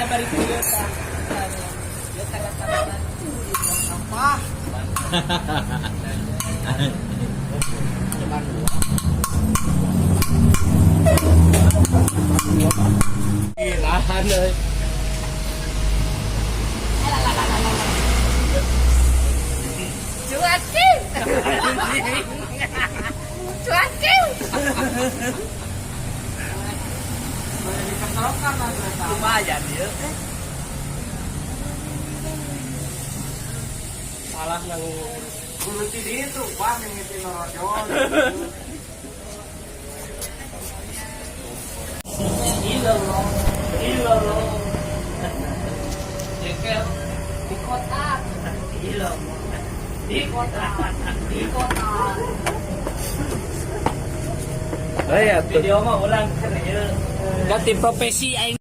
Bari kieu tah. Ieu tangga-tangga. Sampah. Cuman dua. Tahan euy. Cuacu. Cuacu. Lumayan ya. Salah nang bulu ti ditu, Pak, mimiti norojol. Ilolo, ilolo. Jekel di kota. Ilolo. Di kota, di kota. Ya tuh. Video mah ulang kan ieu. Ganti profesi aing.